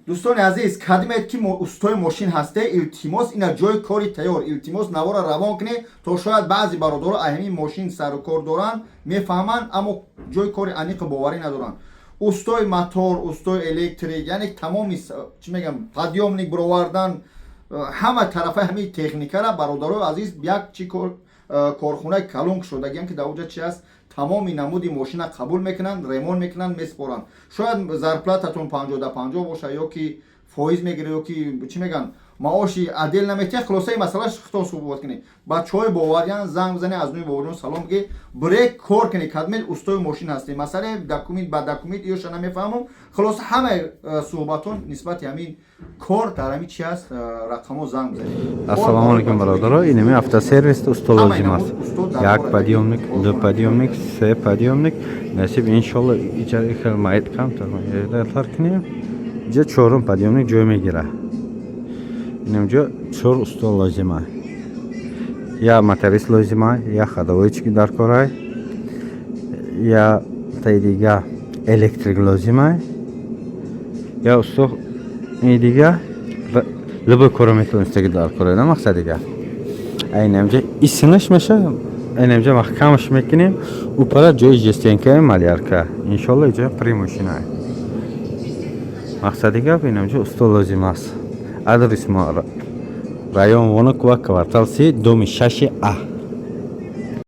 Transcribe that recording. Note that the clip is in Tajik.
Дӯстони азиз, кадимед ки устои мошин ҳасте, илтимос, ина ҷои кори тайёр. Илтимос, навора равон кунед, то шояд баъзе бародаро ҳамин мошин сару кор доранд, мефаҳманд, аммо ҷои кори аниқу боварӣ надоранд. Устои мотор, устои электрик, яъне тамоми чӣ мегам, подъёмник бировардан, ҳама тарафаи ҳамин техникара, бародарои азиз, як чи корхонаи калон кушодагиам, ки дар оҷа чи аст, тамоми намуди мошина қабул мекунанд, ремонт мекунанд, месупоранд. Шояд зарплататон 50 да 50 боша, ё ки фоиз мегиред, ё ки чӣ мегӯянд, маоши отдел наметиҳад. Хулосаи масъалаш, худтон суҳбат кунед. Бачаҳои бовариан, занг бизанед, аз нӯи Бовариён салом бигед, брек кор кунед. Кадмел устои мошин ҳастед, масъалаи документ ба документ иёша намефаҳмам. Хулоса, ҳамаи суҳбатон нисбати ҳамин кор дар ҳамин чи аст, рақамҳо занг бизанед. Ассалому алайкум, бародаро. Инами автосервис усто лозим аст. Як подъёмник, ду подъёмник, се подъёмник. Насиб, иншолло, иҷа хел маид камтар кунем. Иҷа чорум подъёмник ҷой мегира. Инамҷо чор усто лозима. Я моторист лозима, я ходовойчик дар корай, я таи дига электрик лозима, я усто и дига любой коро метавонистаги дар кора, на мақсад дига. Айнамҷа исинаш меша, айнамҷа маҳкамаш мекунем, упара ҷои жестянкаи малярка. Иншолло, иҷа примошина. Мақсади гап, инамҷа усто лозим аст. Адрес мо: район Внуково, квартал 30, доми 6 А.